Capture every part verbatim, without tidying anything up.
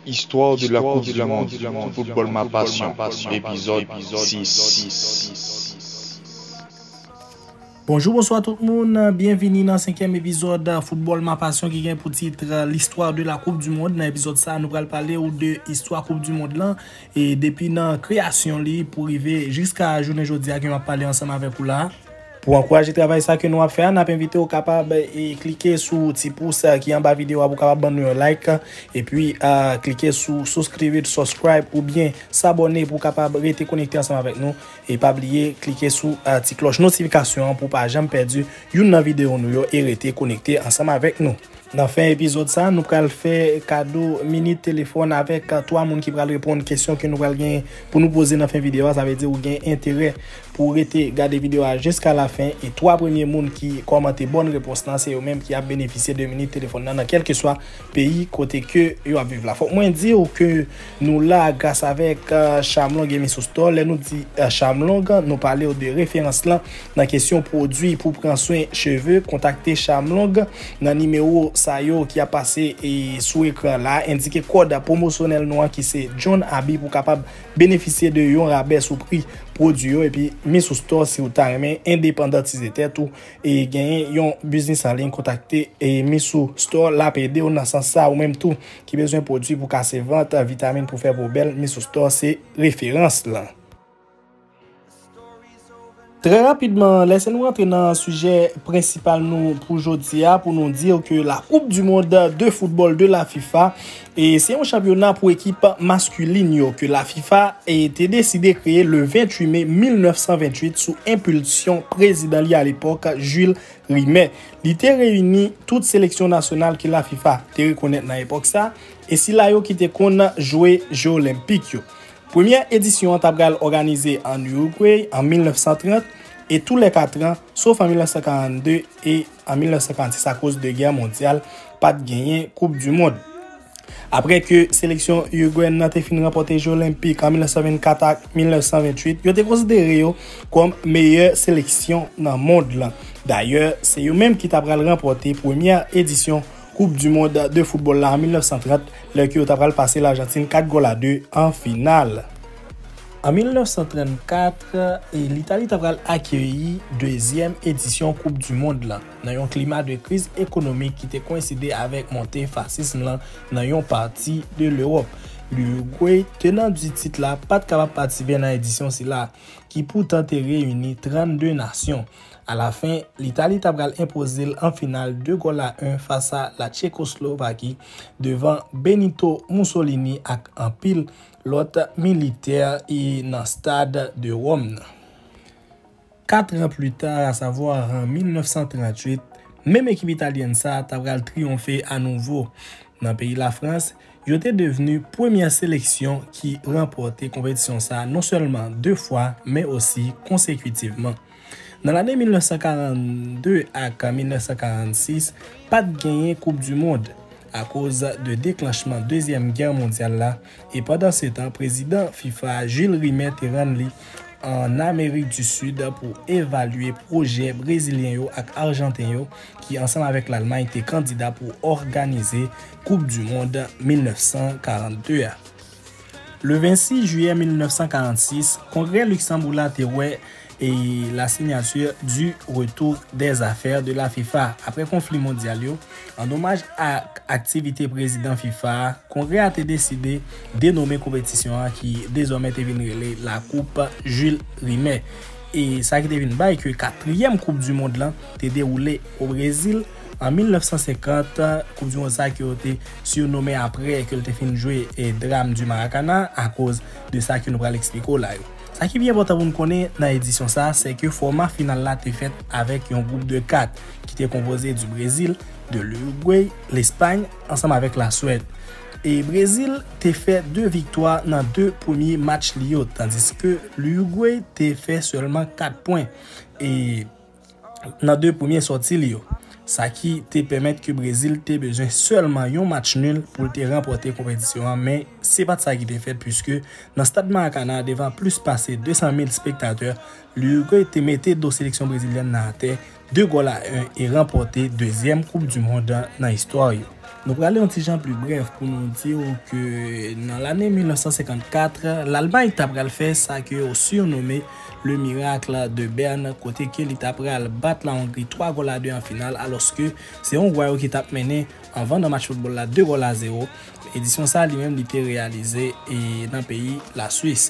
Histoire de la Coupe du Monde, Football Ma Passion, épisode six. Bonjou, bonswa tout moun. Byenvini nan senkyèm epizòd Football Ma Passion ki gen pou tit, euh, L'histoire de la Coupe du Monde. Nan epizòd sa, nou pral pale ou de istwa Koup di Mond lan, e depi nan kreyasyon li pou rive jiska jounen jodi a ke m ap pale ansanm avèk ou la. Pou ankouraje travay sa ke nou ap fè a, n ap envite w kapab, e, klike sou ti pous, a, ki anba videyo a pou kapab ban nou yon like. Epi, a, klike sou subscribe, subscribe oubyen s'abonner pou kapab rete konekte ansanm avèk nou. E pa bliye klike sou, a, ti klòch notifikasyon an pou pa janm pèdi youn nan videyo nou yo e rete konekte ansanm avèk nou. Nan fen epizòd sa, nou pral fè kado minit telefòn avèk, a, twa moun ki pral reponn kesyon ke nou pral gen pou nou poze nan fen videyo a. Sa vle di ou gen enterè pou w rete gade videyo a jiska lafen. E twa premye moun ki kòmante bòn repons lan, se yo menm ki ap benefisye de minit telefòn nan, nan kèlkeswa peyi kote ke yo ap viv la. Fòk mwen di w ke nou la gras avèk, a, Charm Long e Miss Store. Lè nou di, a, Charm Long, nou pale w de referans lan nan kesyon pwodui pou pran swen cheve. Kontakte Charm Long nan nimewo sa yo ki ap pase, e, sou ekran la. Endike kòd pwomosyonèl nou an ki se John Abi pou kapab benefisye de yon rabè sou pri pwodui yo. Epi Miss Store, si w ta renmen endepandantize tèt ou e genyen yon biznis an liy, kontakte, e, Miss Store, l ap ede w nan sans sa. Ou menm tou ki bezwen pwodui pou kase vant, vitamin pou fè po bèl, Miss Store se referans lan. Trè rapidman, lèse nou rantre nan sijè prensipal nou pou jodi a, pou nou di ke la Coupe du Monde de football de la FIFA, e se yon chanpyona pou ekip maskilin yo ke la FIFA, e, te deside kreye le venntuit me mil nèf san venntuit sou enpilsyon prezidan li alepòk, Jules Rimet. Li te reyini tout seleksyon nasyonal ke la FIFA te rekonèt nan epòk sa, e sila yo ki te konn jwe Je Olenpik yo. Premyè edisyon an ta pral òganize ann Uruguay an mil nèf san trant, e tou lè kat an, sof an mil nèf san karannde e an mil nèf san karannsis, akoz de gè mondyal, pa t genyen Koup di Mond. Apre ke seleksyon irigweyèn nan te fin ranpòte Je Olenpik an mil nèf san vennkat ak mil nèf san venntuit, yo te konsidere yo kòm meyè seleksyon nan mond lan. Dayè, se yo menm ki ta pral ranpòte premyè edisyon Coupe du Monde de football la an mil nèf san trant, lè ke yo ta pral pase Lajantin kat gòl a de an final. An mil nèf san trannkat, e, Litali ta pral akeyi dezyèm edisyon Koup di Mond lan, nan yon klima de kriz ekonomik ki te koyenside avèk monte fasism lan nan yon pati de Lewòp. Lirigwe, tenan di tit la, pa t kapab patisipe nan edisyon sila, ki poutan te reyini trannde nasyon. Alafen, Litali ta pral enpoze l an final de gòl a en fas a la Tchekoslovaki, devan Benito Mussolini ak anpil lòt militè e nan stad de Wòm nan. Kat an pli ta, asavwa an mil nèf san tranntuit, menm ekip italyèn sa a ta pral triyonfe anouvo nan peyi Lafrans. Yo te devni premyè seleksyon ki ranpòte konpetisyon sa a non sèlman de fwa, men osi konsekitivman. Nan lane mil nèf san karannde ak mil nèf san karannsis, pa t genyen Koup di Mond akoz de deklanchman Dezyèm Gè Mondyal la, e pandansetan, prezidan fifa Jules Rimet te rann li ann Amerik di Sid pou evalye pwojè brezilyen yo ak ajanten yo, ki ansanm avèk Lalmay te kandida pou òganize Koup di Mond mil nèf san karannde a. Le vennsis jiyè mil nèf san karannsis, Kongrè Liksanbou la te wè e la signature du retour des affaires de la fifa. Apre konfli mondyal yo, an omaj ak aktivite prezidan fifa a, Kongrè a te deside denome konpetisyon an ki dezòmè te vin rele la Coupe Jules Rimet. E sa ki te vin bay ke katriyèm Koup di Mond lan te dewoule o Brezil an mil nèf san senkant, Koup di Mond sa ke yo te sirnome apre ke l te fin jwe e Drame du Maracana, akoz de sa ke nou pral eksplike w la yo. Sa ki byen enpòtan pou n konnen nan edisyon sa, se ke fòma final la te fèt avèk yon gwoup de kat ki te konpoze du Brezil, de l'Uruguay, Lespay, ansanm avèk Laswèd. E Brezil te fè de viktwa nan de premye match li yo, tandiske l'Uruguay te fè sèlman kat pwen e nan de premye sòti li yo. Sa ki te pèmèt ke Brezil te bezwen sèlman yon match nul pou l te ranpòte konpetisyon an, men se pa t sa ki te fèt, piske nan stad Maracana, devan plis pase de san mil spektatè, l'Uruguay te mete do seleksyon brezilyèn nan atè, de gòl a en, e ranpòte dezyèm Koup di Mond nan istwa yo. Nou prale yon ti jan pli brèf pou nou di w ke nan lane mil nèf san senkannkat, Lalmay ta pral fè sa ke yo sirnome le miracle de Berne, kote ke li ta pral bat La Hongrie twa gòl a de an final, alòske se Ongwa yo ki t ap mennen anvan nan match foutbòl la de gòl a zewo. Edisyon sa li menm li te reyalize e nan peyi Laswis.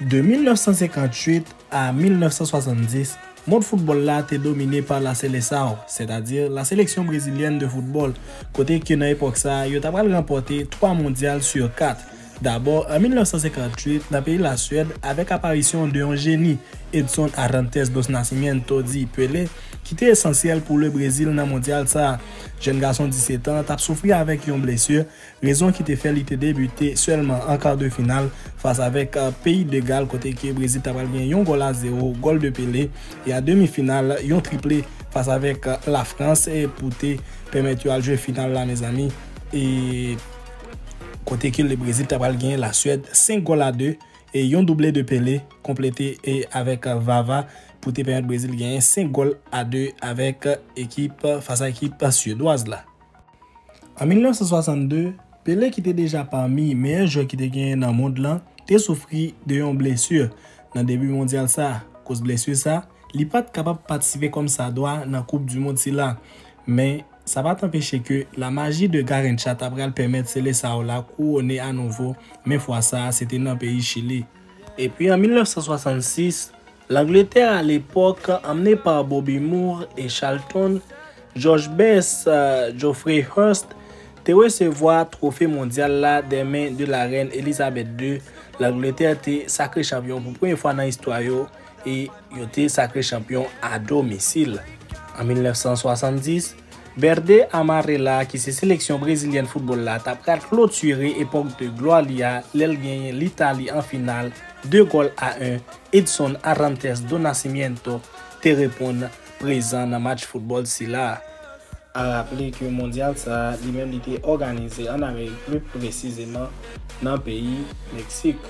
De mil nèf san senkantuit a mil nèf san swasanndis, mond foutbòl la te domine pa la Seleção, sètadi la seleksyon brezilyèn de foutbòl, kote ke nan epòk sa a, yo ta pral ranpòte twa mondyal sou kat. Dabò, an mil nèf san senkantuit, nan peyi Laswèd, avèk aparisyon de yon jeni, Edson Arantes do Nascimento, di Pelé, ki te esansyèl pou le Brezil nan mondyal sa a. Jèn gason disèt an t ap soufri avèk yon blesi, rezon ki te fè li te debite sèlman an kar de final fas avèk, euh, peyi de Gal, kote ke Brezil ta pral gen yon gòl a zewo, gòl de Pelé, e a demi final, yon triple fas avèk, euh, Lafrans, e pou te pèmèt yo al jwe final la, mezanmi. E kote ke le Brezil ta pral gen Laswèd senk gòl a de, e yon double de Pelé, konplete e avèk, euh, Vava, pou te pèmèt Brezil genyen senk gòl a de avèk, euh, ekip, euh, fas a ekip, euh, syedwaz la. An mil nèf san swasann de, Pelé, ki te deja pami meyè jwè ki te genyen nan mond lan, te soufri de yon blesi nan debi mondyal sa. Koz blesi sa, li pa t kapab patisipe kòmsadwa nan koup di mond sila. Men, sa pa t anpeche ke la maji de Garrincha ta pral pèmèt Seleção la kouwone anouvo, men fwa sa, se te nan peyi Chili. Epi an mil nèf san swasann sis, Langletè alepòk, anmennen pa Bobby Moore e Charlton, George Best, euh, Geoffrey Hurst, te resevwa twofe mondyal la dè men de la rèn Elizabeth de. Langletè te sakre chanpyon pou premye fwa nan istwa yo, e yo te sakre chanpyon a domisil. An mil nèf san swasanndis, Berde Amarela, ki se seleksyon brezilyèn foutbòl la, ta pral klotire epòk de glwa li a lè l genyen Litali an final, de gòl a en, Edson Arantes do Nascimento te reponn prezan nan match foutbòl sila. A raple ke mondyal sa a, li menm li te òganize ann Amerik, pli presizeman nan peyi Meksik.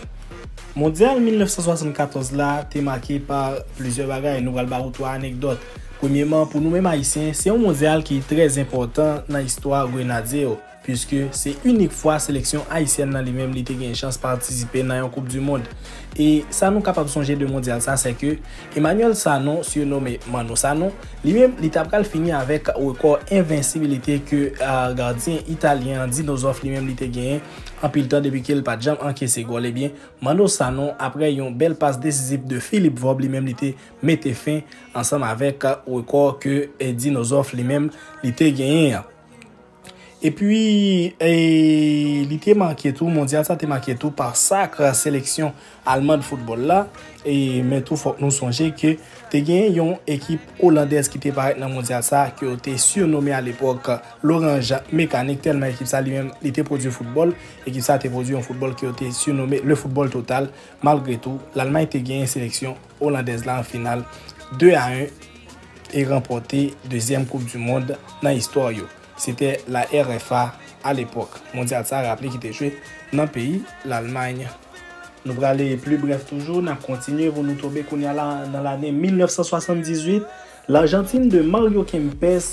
Mondyal mil nèf san swasannkatòz la te make pa plizyè bagay. Nou pral ba ou twa anekdòt. Premyeman, pou nou menm Ayisyen, se yon mondyal ki trè enpòtan nan istwa Grenadye yo, piske se inik fwa seleksyon ayisyèn nan li menm li te gen chans patisipe nan yon koup di mond. E sa nou kapab sonje de mondyal sa, se ke Emmanuel Sanon, sirnome Mano Sanon, li menm, li ta pral fini avèk rekò envensibilite ke, ah, gadyen italyen an, Dino Zoff, li menm, li te genyen anpil tan depi ke l pa t janm ankese gòl. Ebyen, Mano Sanon, apre yon bèl pas desizif de Philippe Vauve, li menm, li te mete fen ansanm avèk rekò ke, eh, Dino Zoff, li menm, li te genyen an. Epi, e, li te make tou, mondyal sa te make tou pa sak seleksyon almand foutbòl la. E, men tou, fòk nou sonje ke te gen yon ekip olandèz ki te parèt nan mondyal sa, ke yo te sirnome alepòk L'Orange Mécanique, tèlman ekip sa li menm, li te pwodui foutbòl. Ekip sa te pwodui yon foutbòl ke yo te sirnome le football total. Malgre tou, Lalmay te genyen seleksyon olandèz la an final de a en e ranpòte dezyèm koup di mond nan istwa yo. Se te la R F A alepòk. Mondyal sa, raple, ki te jwe nan peyi Lalmay. Nou prale pli brèf toujou, n ap kontinye pou nou tonbe kounye a la nan lane mil nèf san swasanndizwit. Lajantin de Mario Kempes,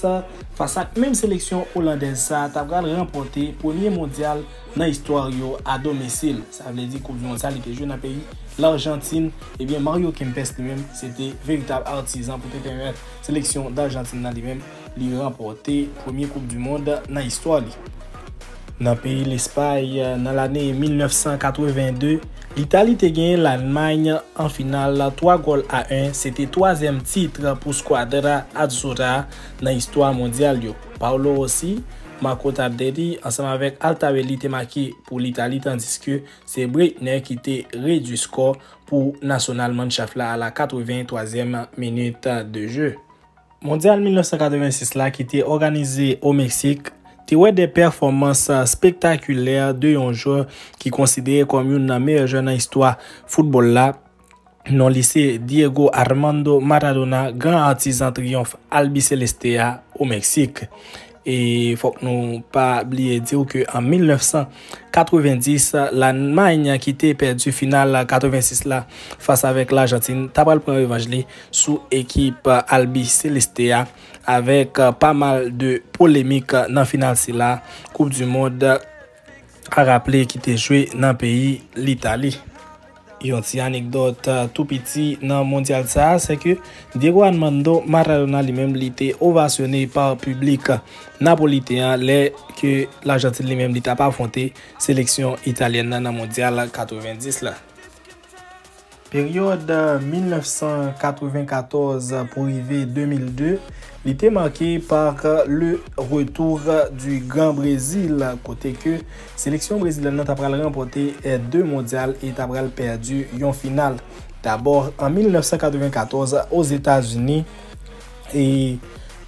fas ak menm seleksyon olandèz sa, ta pral ranpòte premye mondyal nan istwa yo a domisil. Sa vle di koup di mond sa, li te jwe nan peyi Lajantin. Ebyen, Mario Kempes li menm, se te veritab atizan pou te pèmèt seleksyon Dajantin nan li menm, li ranpòte premye koup di mond nan istwa li. Nan peyi Lespay, nan lane mil nèf san katreven de, Litali te genyen Lalmay an final twa gòl a en. Se te twazyèm tit pou Squadra Azzurra nan istwa mondyal yo. Paulo Rossi, Marco Tardelli ansanm avèk Altaveli te make pou Litali, tandiske se Breitner ki te redui skò pou National Mannschaft la a la katreven twazyèm minit de jeu. Mondyal mil nèf san katreven sis la, ki te òganize o Meksik, te wè de pèfòmans spektakilè de yon jwè ki konsidere kòm youn nan meyè jwè nan istwa foutbòl la. Non li se Diego Armando Maradona, gran atizan triyonf albiseleste a o Meksik. E fòk nou pa bliye di w ke an mil nèf san katrevenndis, Lalmay ki te pèdi final katrevensis la fas avèk Lajantin ta pral pran revanj li sou ekip Albiceleste a, avèk pa mal de polemik nan final sila Koup di Mond a raple ki te jwe nan peyi Litali. Yon ti anekdòt, uh, tou piti nan mondyal sa a, se ke Diego Armando Maradona li menm li te ovasyone pa piblik napoliten an lè ke Lajantin li menm li t ap afwonte seleksyon italyèn nan nan mondyal katrevenndis la. Peryòd, uh, mil nèf san katrevenkatòz pou rive de mil de, li te make pa le retour du Grand Brésil, kote ke seleksyon brezilyèn nan ta pral ranpòte, eh, de mondyal e ta pral pèdi yon final. Dabò, an mil nèf san katrevenkatòz, Ozetazini, e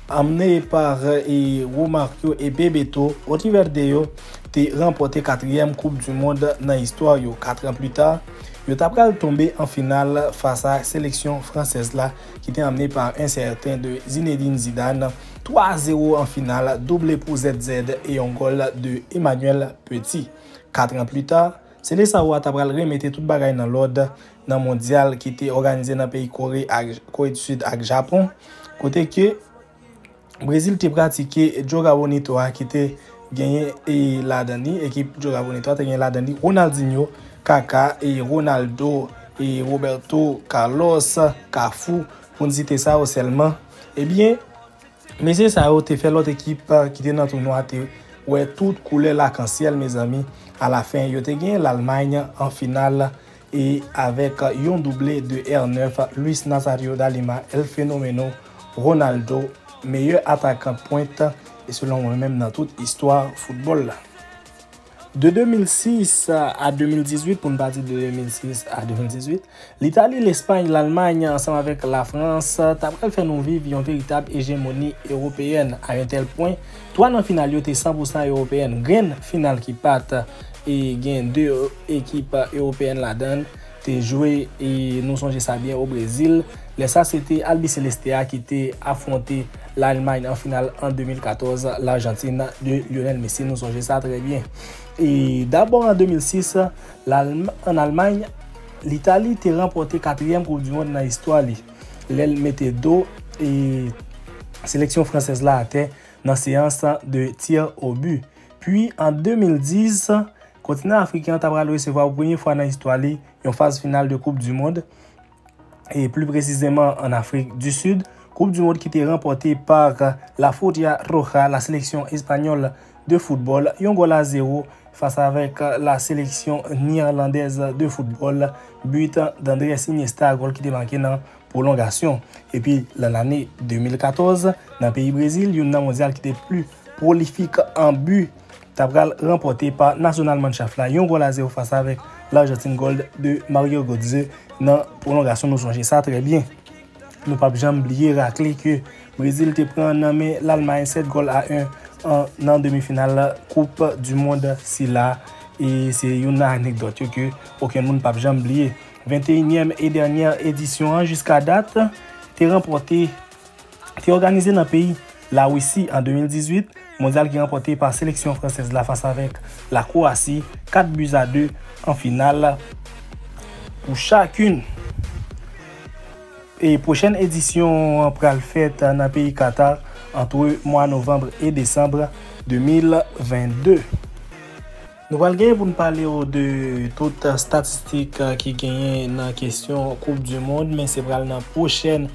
amne pa, e Romario e Bebeto, Otto Verde yo te ranpòte katriyèm Koup di Mond nan istwa yo. Kat an pli ta, yo ta pral tonbe an final fas a seleksyon fransèz la, ki te amne pa en sèten de Zinedine Zidane, twa zewo an final, double pou Z Z e yon gòl de Emmanuel Petit. Kat an pli ta, Selesawo a ta pral remete tout bagay nan lòd nan mondyal ki te òganize nan peyi Kore ak, Kore di Sid ak Japon, kote ke Brezil te pratike Joga Bonito a ki te genyen e ladan li, ekip Joga Bonito a te genyen ladan li Ronaldinho, Kaka, e Ronaldo, e Roberto Carlos, Cafu, pou n site sa yo sèlman. Ebyen, mesye sa yo te fè lòt ekip, eh, ki te nan tounwa a te wè tout koulè lakansyèl, mezanmi. Alafen, yo te genyen Lalmay an final e avèk yon double de R nèf, Luis Nazario da Lima, El Fenomeno, Ronaldo, meyè atakan pwent, e selon mwen menm nan tout istwa foutbòl la. De de mil sis a de mil dizuit, pou n pa di de de mil sis a de mil dizuit, Litali, Lespay, Lalmay, ansanm avèk Lafrans, ta pral fè nou viv yon veritab ejemoni ewopeyèn, a yon tèl pwen, twa nan final yo te san pou san ewopeyèn. Grenn final ki pa t e gen de ekip ewopeyèn ladan l te jwe, e nou sonje sa byen, o Brezil. Lè sa, se te Albiceleste a ki te afwonte Lalmay an final an de mil katòz, Lajantin de Lionel Messi, nou sonje sa trè byen. E dabò an de mil sis, Lalm-, an Almay, Litali te ranpòte katriyèm Koup di Mond nan istwa li, lè l mete do e seleksyon fransèz la atè nan seyans de tir au but. Pi, an de mil dis, kontinan afriken an ta pral resevwa pou premye fwa nan istwa li yon faz final de Koup di Mond, e pli presizeman an Afrik di Sid, Koup di Mond ki te ranpòte pa La Furia Roja, la seleksyon espanyòl de foutbòl, yon gòl a zewo fas avèk la seleksyon neyèlandèz de foutbòl, but d'Andrés Iniesta, gòl ki te make nan pwolongasyon. Epi, nan lane de mil katòz, nan peyi Brezil, youn nan mondyal ki te pli pwolifik an bi, ta pral ranpòte pa Nasyonal Mannschaft la, yon gòl a zewo fas avèk Lajantin, gòl de Mario Götze nan pwolongasyon, nou sonje sa trè byen. Nou p ap janm bliye rakle ke Brezil te pran nan men Lalmay sèt gòl a en an, nan demi final Koup di Mond sila, e se youn nan anekdòt yo ke okenn moun p ap janm bliye. Venteyinyèm e dènyè edisyon an jiska dat te ranpòte, te òganize nan peyi Larisi an de mil dizuit, mondyal ki ranpòte pa seleksyon fransèz la fas avèk la Kwowasi, kat bi a de an final pou chak youn. E pwochèn edisyon an pral fèt nan peyi Katar ant mwa novanm e desanm de mil vennde. Nou pral genyen pou n pale w de tout statistik, eh, ki genyen nan kesyon Koup di Mond, men se pral nan pwochèn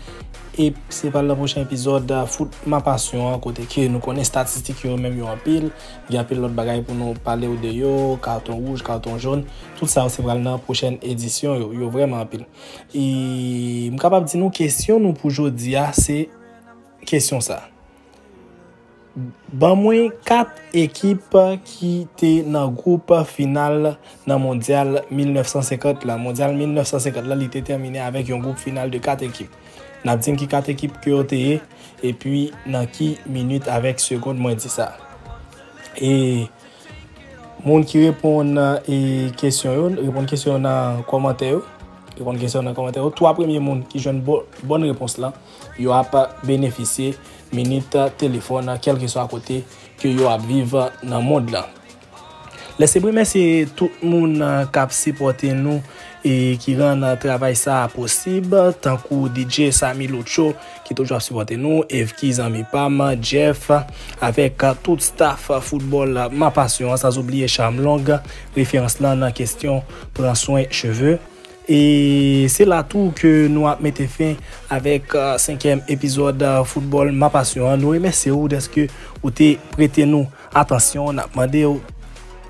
ep-, se pral nan pwochèn epizòd, eh, Foot Ma Passion an, kote ke nou konnen statistik yo menm yo anpil. Gen anpil lòt bagay pou nou pale w de yo, katon wouj, katon jòn. Tout sa yo se pral nan pwochèn edisyon yo. Yo vrèman anpil. E m kapab di nou kesyon nou pou jodi a, se kesyon sa. Ban mwen kat ekip ki te nan gwoup final nan Mondyal mil nèf san senkant la. Mondyal mil nèf san senkant la, li te tèmine avèk yon gwoup final de kat ekip. N ap di m ki kat ekip ke yo te ye, epi nan ki minit avèk segond mwen di sa. E moun ki reponn, e, kesyon yo, reponn kesyon yo nan kòmantè yo. Reponn kesyon yo nan kòmantè yo. Twa premye moun ki jwenn bò-, bòn repons lan, yo ap benefisye minit telefòn, kèlkeswa kote ke yo ap viv nan mond lan. Lèse m remèsye tout moun k ap sipòte nou e ki rann travay sa a posib, tankou D J Samy Lucho ki toujou ap sipòte nou, Evky zanmi pa m, Jeff, avèk tout staff foutbòl Ma Passion an, san oubliye Charm Long, referans lan nan kesyon pran swen cheve. E se la tou ke nou ap mete fen avèk, euh, senkyèm epizòd, euh, Foutbòl Ma Passion an. Nou remèsye w dèske ou te prete nou atansyon. N ap mande w,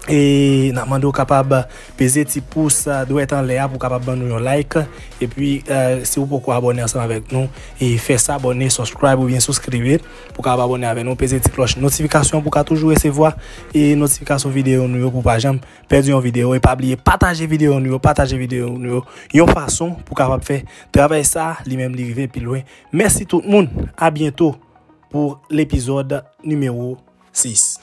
e n ap mande w kapab peze ti pous, euh, dwèt anlè a pou kapab ban nou yon like. Epi, euh, si w poko abòne ansanm avèk nou, e fè sa, abòne, subscribe oubyen souscribe pou kapab abòne avèk nou. Peze ti klòch notifikasyon pou ka toujou resevwa e notifikasyon videyo nou yo pou pa janm pèdi yon videyo. E pa bliye pataje videyo nou yo, pataje videyo nou yo yon fason pou kapab fè travay sa li menm li rive pi lwen. Mèsi tout moun, a byento pou lepizòd nimewo sis.